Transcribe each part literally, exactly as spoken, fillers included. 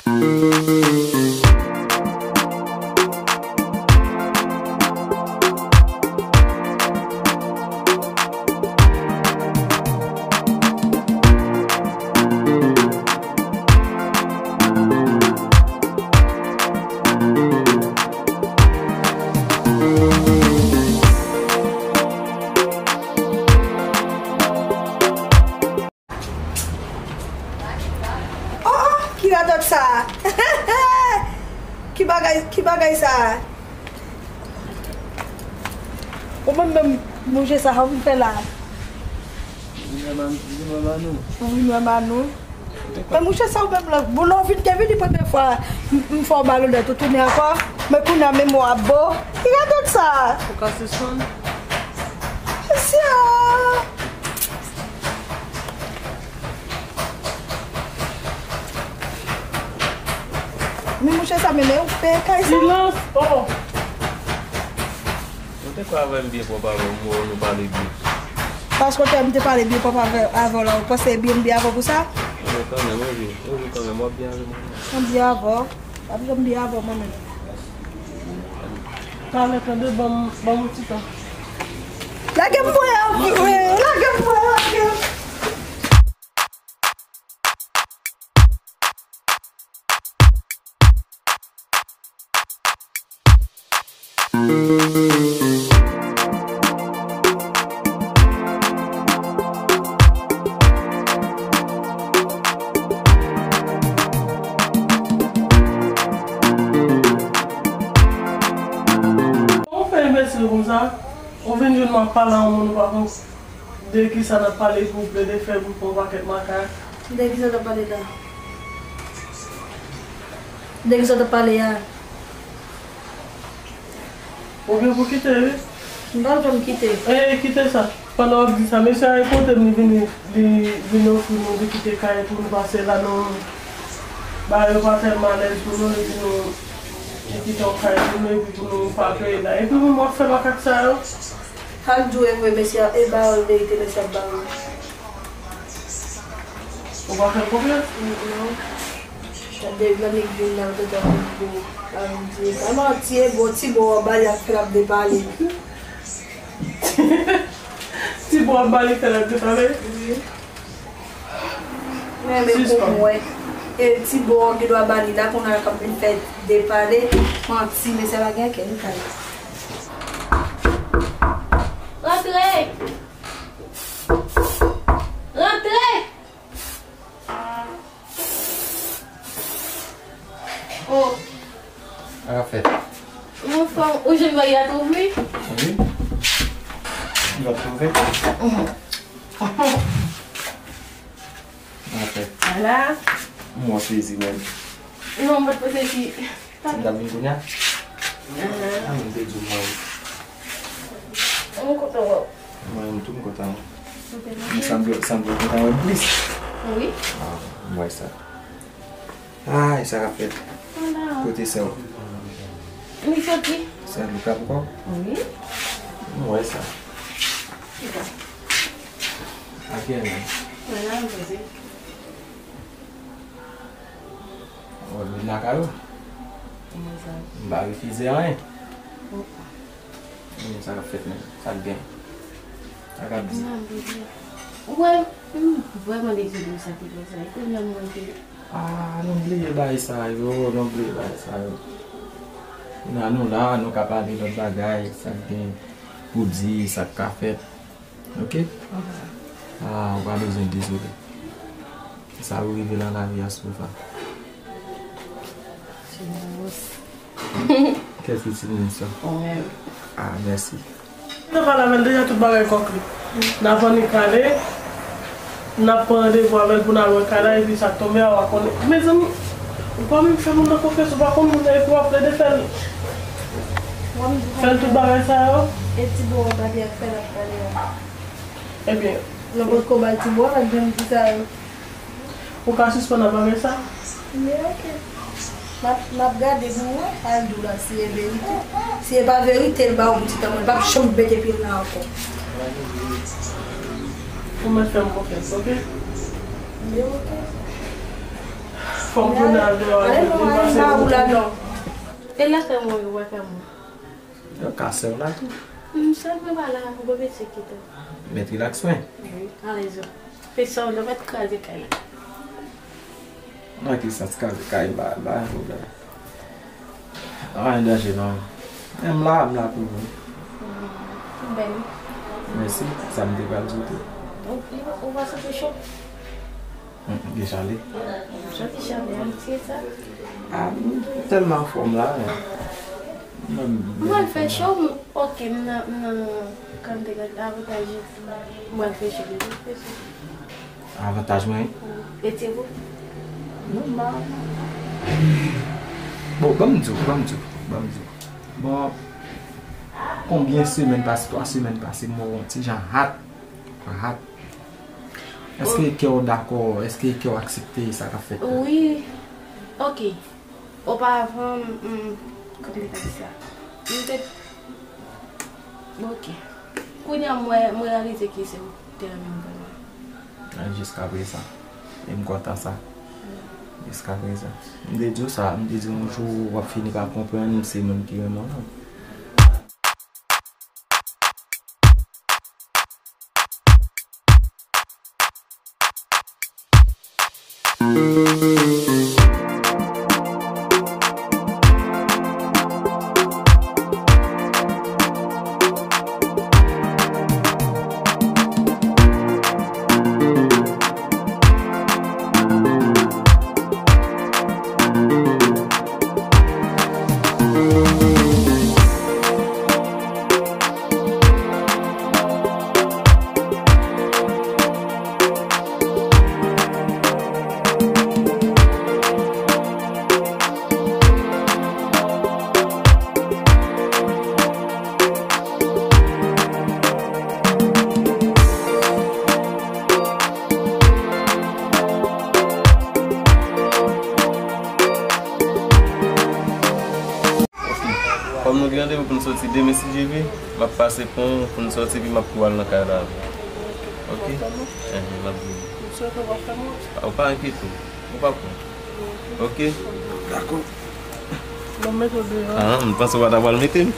Oh, oh, ki radòt sa a? Ki bagay, ki bagay sa a? Ou menm menm, mouche sa, sa w vin fè la? Vin wè Manou. Ou vin wè Manou? Men mouche sa, ou menm la, bon, lè w vin, te vini premye fwa, m, m fè w malonèt, ou tounen ankò. Men kounye a, memwa w ap bon. Ki radòt sa a? Ou ka sispann? Mesye! Men mouche sa, men, men ou peye kay sa? Silans! Oh! Ou te kwè avè m byen pwòp avè w, m wè w nou pale byen. Paske w te, m te pale byen pwòp avè, avè w la, ou panse byen m byen avè w pou sa? Men kanmenm, ou ri, ou ri kanmenm, w ap byen avè mwen. M byen avè w. W ap janm byen avè w, mwen menm. Talè, tande, ban m, ban m yon ti tan. Lage m mwen, lage m mwen, lage m. Ou fè enbesil konsa, ou vin jwenn m ap pale a yon moun ou pa konn. De kisa n ap pale pou w plede fè pou w pran pakèt makak? De kisa n ap pale la? De kisa n ap pale a? Oubyen pou kite, wi. M pa janm kite. E, kite sa. Pandan w ap di sa, mesye a repote m, li vini, li vin ofri nou, li kite kay pou nou pase la, nou ba yo pa tèlman alèz pou nou, epi nou, li kite yon kay pou nou, epi pou nou pa peye la. Epi mwen, mwen fè makak sa yo. Al di w e vre, mesye a, e ba yo verite, mesye ap ba yo. Ou pa fè konfyans? Non. Tande, nan nèg vin nan, te tande, bon, a, m di, e pa manti, e bon, ti bon, anba li ap fè l ap depale. Ti bon anba li fè l ap depale? Wi. Men, men, sispann. Pou mwen, e ti bon, gen dwa ba li la, kounye a l ap vin fè depale, manti, mesye a pa gen kè, li kay. Rantre! Rantre! Oh. Sa k ap fèt? Mon frè, ou jwenn bagay la tou, wi? Wi. Li pa t twouve? Mhm. Sa k ap fèt? Ala. M wè sezi menm. Non, m pa t panse ki Ti m t ap vin kounye a? Ahan. A, m te di w mwen wi. M kontan wè w. Mwen menm tou m kontan wè w. M te Men sanble, sanble w kontan wè m plis. Wi. A, m wè sa. Ay, sa k ap fèt? Ala. Kote sè w? Li soti. Sè Luka poko? Wi. M wè sa. Kisa? Ak Yane. Mwen la, m poze. Ou vin lakay ou? Kòman sa? M pa refize anyen. Oh. Men sa k ap fèt menm? Sa k gen? Sa k ap di? Non, m te di. Ou wè, m vrèman dezole sa ki fè sa. E kounye a m wè ke Ah, nou bliye bagay sa yo, nou bliye bagay sa yo. Kounye a nou la, nou ka pale lòt bagay, sa k gen pou di, sa k ka fèt. Oke? Mhm. Ah, ou pa bezwen dezole. Sa yo rive nan lavi a, Silva. Ti mous. Kès ki ti mous sa? Ou menm. Ah, mèsi. N ap pale avè l deja tout bagay kòk li. N ap annik ale. N ap pran randevou avè l pou n al wè kay la, epi sa k tonbe a, w a konnen. Mezanmi, ou pa menm fè moun nan konfyans, ou pa konn moun nan, epi w ap plede fè l. Fè l tout bagay sa yo. E ti bon bagay ak fè l ap pale a. Ebyen. Nan potko bay ti bon ak grenn ti sa yo. Ou ka sispann ap bagay sa? Men oke. M ap, m ap gade pou m wè, al di w la si e verite. Si e pa verite, l ba w pou ti tan mwen, l p ap janm mete pye l la ankò. Ou mèt fè m konfyans, oke? Men oke. Kòm jounal deyò a, li pase pou ou. E lakay mwen, yo wè kay mwen. Yo ka sè w la tou. M sè mwen pa la, ou pa mete kite. Met rilaks mwen. Wi, alèz. Fè sa w nan mèt kraze kay la. Nan ki sans kraze kay la, la, la. Anyen danje non. Men m la, m la pou ou. Ou bèl. Mèsi, sa m te pral di w tou. Ou, ou, ou pa santi cho? Mm, gen chalè. Santi chalè, an tire sa. Ah, m tèlman anfòm la, men. M pral fè cho, m, ok, m nan, m nan, kòm te gade avantaj, m pral fè cho, m pral fè cho. Avantaj mwen? Wi. E ti pou? Non, m pa. Bon, ban m di w, ban m di w, ban m di w. Bon, konbyen semèn pase, twa semèn pase, m wè w yon ti jan hat, hat. Èske kè w dakò? Èske kè w aksepte sa k ap fèt la? Wi. Ok. Oparavan, m, m, kòman m te ka di sa? M te, ok. Kounye a, m wè, m reyalize ke se ou ki te renmen m vrèman. Ah, jiskaprezan. E m kontan sa. Jiskaprezan. M te di w sa, m te di w yon jou w ap fini pa konprann m se moun ki renmen w lan. Kòm nou gen randevou pou n soti demen, si Dye vle, m ap pase pran w pou n soti, epi m ap tou al nan kay la avè w. Ok? Enhen, m ap vini. Ou pa enkyete w. Ou pa pran. Ok? Dakò. Bon, m mete w deyò. Ah, m panse w pa ta pral mete m.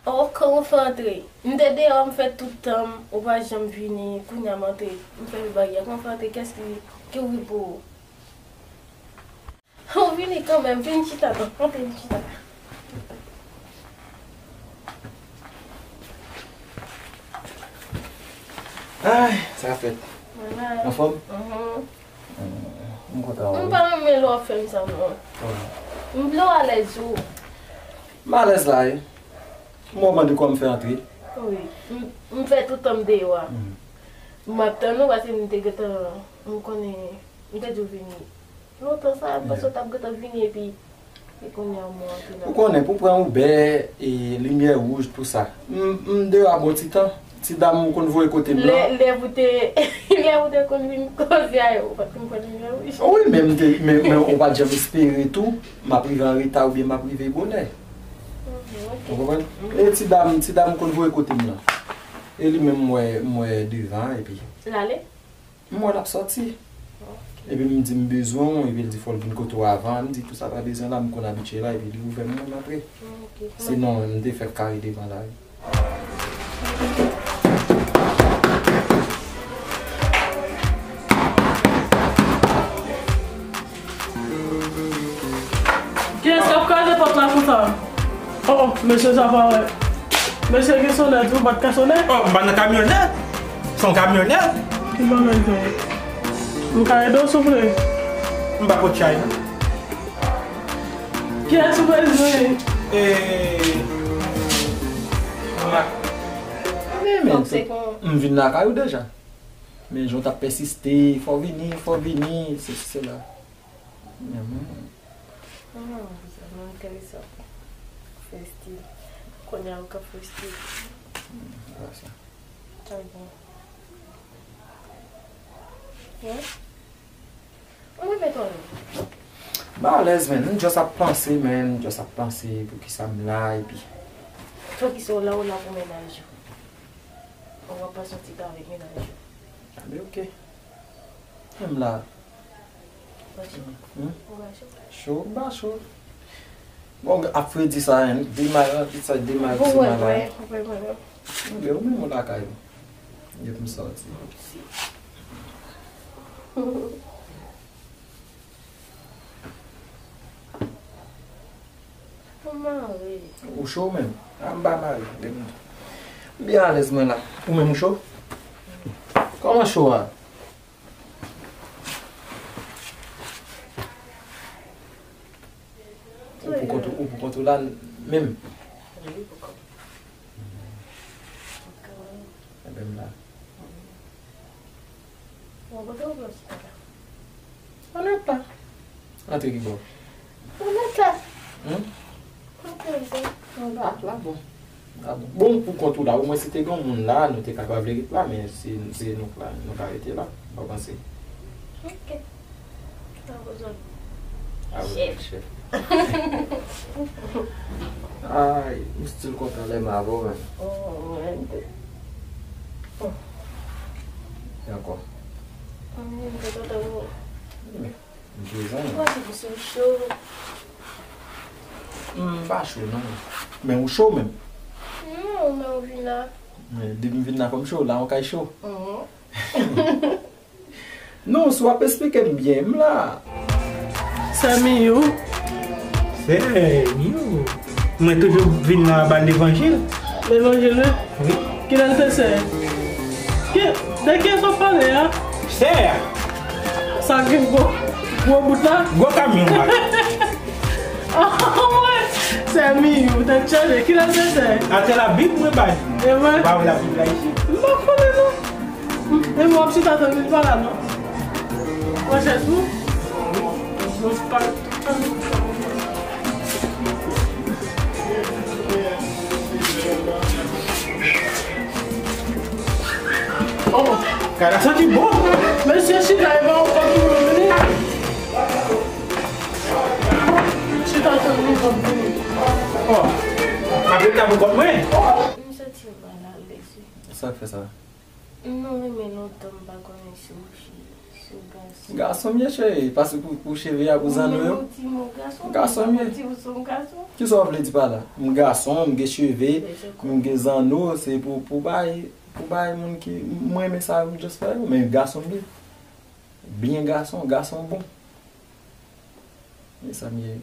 Oh, kòman w fè antre? M te deyò, m fè tout tan m, ou pa janm vini, kounye a m antre, m fè baryè. Kòman w fè antre? Kiyès ki, ki ouvri pou ou? Ou vini kanmenm, vin chita, non, antre, vin chita. Ay, sa fèt. Anfòm? Mhm. M kontan wè w. M pa renmen lè w ap fè m sa, non. M vle w alèz, wi. M alèz la, wi. M wè w mande kòman m fè antre. Wi. M, m fè tout tan m deyò a. M ap tann ou, paske m te gentan, m konnen, m te di w vini. Lontan sa, m panse w t ap gentan vini, epi, e kounye a w antre la. Ou konnen, pou pran Uber, e limyè wouj, tou sa. M, m deyò a bon ti tan. Ti dam ou konn voye kote m nan. Lè, lè pou te, lè pou te konn vin koze a, ou pa t konn pran limyè wouj. Wi, men m te, men, men ou pa t janm espere tou, m ap rive an reta oubyen m ap rive bonè. Mhm, ok. Ou konprann? E ti dam, ti dam ou konn voye kote m nan. E li menm m wè, m wè devan, epi. L ale? M wè l ap sòti. Ok. Epi m di m bezwen w, epi l di fò l vin kote w avan. M di tou sa pa bezwen la, m konn abitye la, epi li ouvè m, m antre. Ok. Sinon, m te fèk kare devan la, wi. Kiyès k ap kraze pòt la konsa? Oh, oh, mesye sa pa wè. Mesye gen sonèt, ou pa t ka sonnen? Oh, m pa nan kamyonèt. Se yon kamyonèt. Ki bagay sa? M ka ede w, souple? M pa pot chay, non. Kiyès ou bezwen? E, m pa. Men, men, m vin lakay ou deja. Men jan w t ap pèsiste, fò w vini, fò w vini, sesi, sela. Men, men. Non, non, sa, non, enteresan. Fè stil. Kounye a, ou ka fè stil. Hmm, wè sa. Sa bon. Wi. Ou leve twò lwen. M pa alèz, man. M just ap panse, man. M just ap panse poukisa m la, epi. Poukisa w la, w la pou mennaj ou? Ou ap pase yon ti tan avèk mennaj ou. A, men oke. Men m la. Ou pa cho? Hmm? Ou pa cho? Cho, m pa cho. Bon, ap fredi sa, hein. Demay, hein, tout sa, demay, ti malay. Bon, wè, wè, wè, wè. Anben, ou menm ou lakay ou. Depi m sòti. Ou mare. Ou cho ou menm? A, m pa mare. M byen alèz mwen la. Ou menm ou cho? Kòman cho a? Ou pou kont ou, ou pou kont ou la menm? Wi, pou kont mwen. Enben m la. Bon, kote w pran chita la? Ann antre. Antre ki bò? Ann antre. Hmm? Antre, antre. Ann antre la, bon. Ah, bon, pou kont ou la, omwen si te gen yon moun la, nou te kapab ret la, men se, se nou k la, nou ka rete la. Ou pa panse? Ok. Sa pou zòt. Ah, wi, chèf. Ay, m still kontan lè m avè w, menm. Oh, mwen tou. E ankò? Mwen, m te kontan pou ou. M prezan. Ou pa di m sou cho. M pa cho, non. Men ou cho menm. Non, men ou vin la. Men depi m vin la, fò m cho. La, ou kay cho. Mhm. Non, si w ap esplike m byen, m la. Sè Miyou. Sè Miyou. Mwen toujou vin nan ba levanjil. Levanjil, wi. Wi. Kilè l te sè? Ki, de kiyès w ap pale a? Sè a. Sa gen gwo, gwo bout la? Gwo kamyon a. Ah, wè. Sè Miyou, tèt chaje. Kilè l te sè? A, se Labib mwen bay. E vre? Ba w Labib la isit. M pa konnen non. E mwen ap chita tann li pa la non. Pran chèz ou. Mwen pa. Oh, kay la santi bon. Mesye chita e pa yon kòb pou mwen vini. Chita tann li kòb vini. Oh, m ap ret la pou kòb mwen. M santi m mal alèz wi. Sa k fè sa? M renmen lontan, m pa konnen si w fi, si w gason. Gason m ye, cheri, paske pou, pou cheve a, pou zanno yo. Ou menm ou di m ou gason, gason m ye. Ou di ou se yon gason. Kisa w vle di pa la? M gason, m gen cheve, m gen zanno, se pou, pou bay, pou bay moun ki, m renmen sa, m just fè yo, men gason m ye. Byen gason, gason bon. Men sa m ye.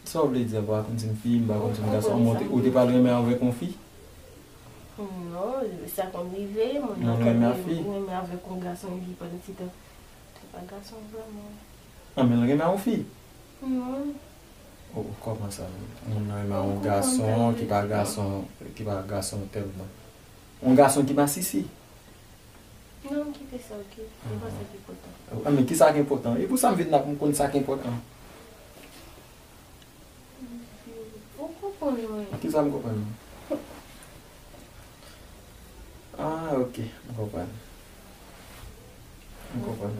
Sa w vle di a, pa konn si m fi, m pa konn si m gason. Ou te, ou te pral renmen avèk yon fi? Non, sa konn rive, moun nan konn renmen avèk yon gason epi pandan ti tan, se pa gason vrèman. An, men l renmen yon fi? Non. Oh, kòman sa? Moun nan renmen yon gason ki pa gason, ki pa gason tèlman. Yon gason ki masisi. Non, m kite sa, oke? Se pa sa ki enpòtan. Ah, men kisa ki enpòtan? E pou sa m vin la pou m konn sa ki enpòtan. Ou konprann mwen. Kisa m konprann? Ah, oke, m konprann. M konprann.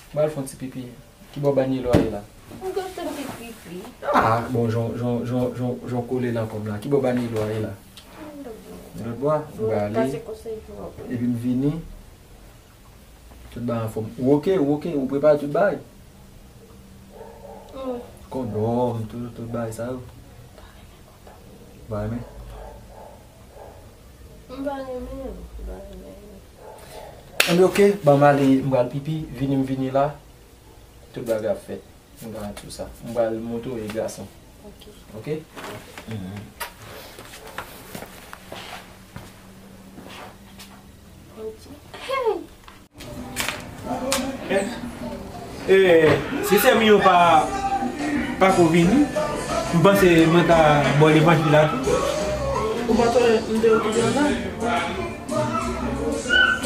M pral fè yon ti pipi. Ki bò banyelo a ye la? M gentan fè pipi. Ah, bon, jan, jan, jan, jan, jan kole nan kò m la. Ki bò banyelo a ye la? Lòt bò a? M prale. Epi m vini. Tout bagay anfòm. Ou oke, ou oke, ou prepare tout bagay? Wi. Kondòm, tout, tout bagay sa yo. Ou pa renmen? M pa renmen, m pa renmen. Anben, oke, ban m ale, m pral pipi, vini m vini la, tout bagay ap fèt. M pral di w sa. M pral montre w e gason. Oke. Oke? Mhm. Eh, eh, si sè Miyo pa, pa ko vini, m panse mwen ta ba w levanjil la tou. Ou pa konnen m te okipe anndan?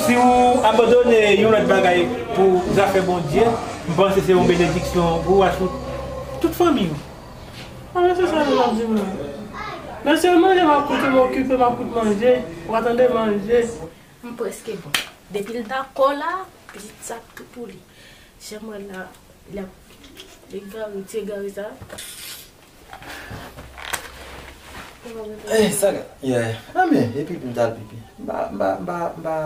Si w abandone yon lòt bagay pou zafè Bondye, m panse se yon benediksyon pou w ak tout, tout fanmi w. A, men se sa yo ap di mwen. Men se manje m ap koute, m okipe, m ap koute manje. Ou pa tande manje. M prèske bon. Depi l dakò la, pitit sa ap tou pou li. Jan m wè l la, l ap egare, ti egare sa. Eh, sa gen. Yeah. Ah, men, epi pou m t al pipi. M pa, m pa, m pa, m pa,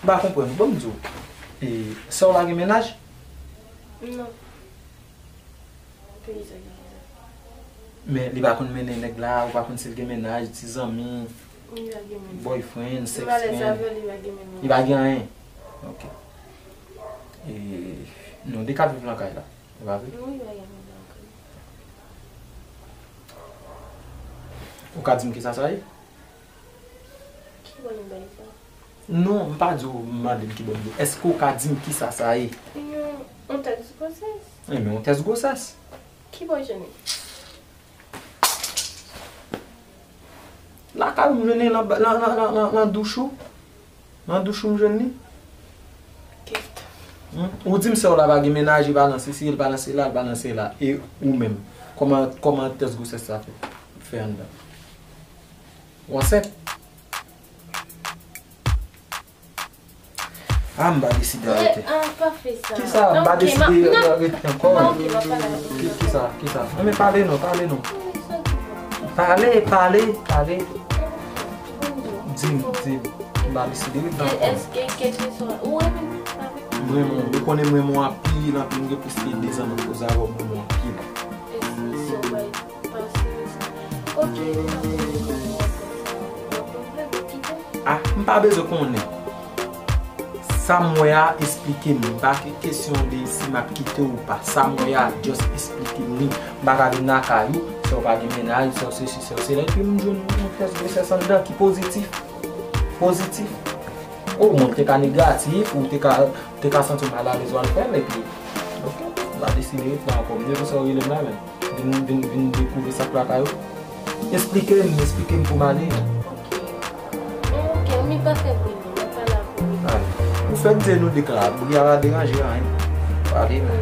m pa konprann. Bon, m di w. E, sè w la gen mennaj? Non. Pou ki sa gen mennaj? Men, li pa konn mennen nèg la, ou pa konn si l gen mennaj, ti zanmi, Li pa gen mennaj. Boyfriend, Si m alèz sex friend. Avè l, li pa gen mennaj. Li pa gen anyen. Ok. E, nou de k ap viv nan kay la. E pa vre? Wi, li pa gen mennaj ankò. Ou ka di m kisa sa ye? Ki bò nou bay sa? Non, m pa di w mande m ki bò m ye. Èske w ka di m kisa sa ye? Yon, yon tès gwosès. E men yon tès gwosès. Ki bò w jwenn li? Lakay ou m jwenn li, nan, nan, nan, nan, nan, nan douch ou. Nan douch ou m jwenn li. Kèt. Hmm? Ou di m sè w la pa gen mennaj, li pa nan sesi, li pa nan sela, li pa nan sela. E ou menm? Kòman, kòman tès gwosès sa fè, fè anndan? Ou ansent? Ah, m pa deside Eh, rete. Ah, pa fè sa. Kisa? M pa deside rete ankò. Ok, m ap pale avè w. Ki, kisa? Kisa? Non, men pale non, pale non. Pale, pale, pale. Di m, di m. M pa deside rete ankò. Èske kèlkeswa ou renmen m avè m? M renmen w. Ou konnen m renmen w anpil, anpil. M gen plis ke de zan m ap koze avè w, m renmen w anpil. Èske si w bay pase sa? Ok, m pa konnen kòman w ap fè sa. W ap pran plen, w ap kite m? Ah, m pa bezwen konnen. Sa m wè a, esplike m. M pa ke kesyon de si m ap kite w ou pa. Sa m wè a, just esplike m li. M pa ka vin lakay ou, sè w pa gen mennaj, sè w sesi, sè w sela, epi m jwenn yon tès gwosès anndan ki pozitif. Pozitif. O, mwen te ka negatif, ou te ka, te ka santi w malalèz w al fè l, epi, ok, m pa deside ret la ankò. M te konsa w rele m la menm. Vin, vin, vin dekouvri sa k lakay ou. Esplike m, esplike m pou m ale. Ok, mi pa fè bri non, m ap pale avè w. Ale. Ou fè m di nou de ka, bri a pa deranje anyen. Pale non.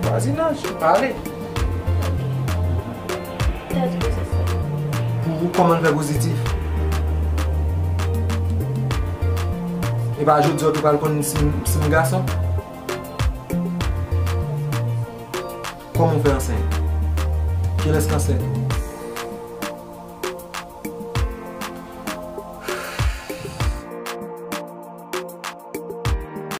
Vwazinaj, pale. Tès gwosès sa. Pou ou, kòman l fè pozitif? E pa jodi a ou te pral konn si, si m gason? Kòman w fè ansent? Kilès k ansent ou?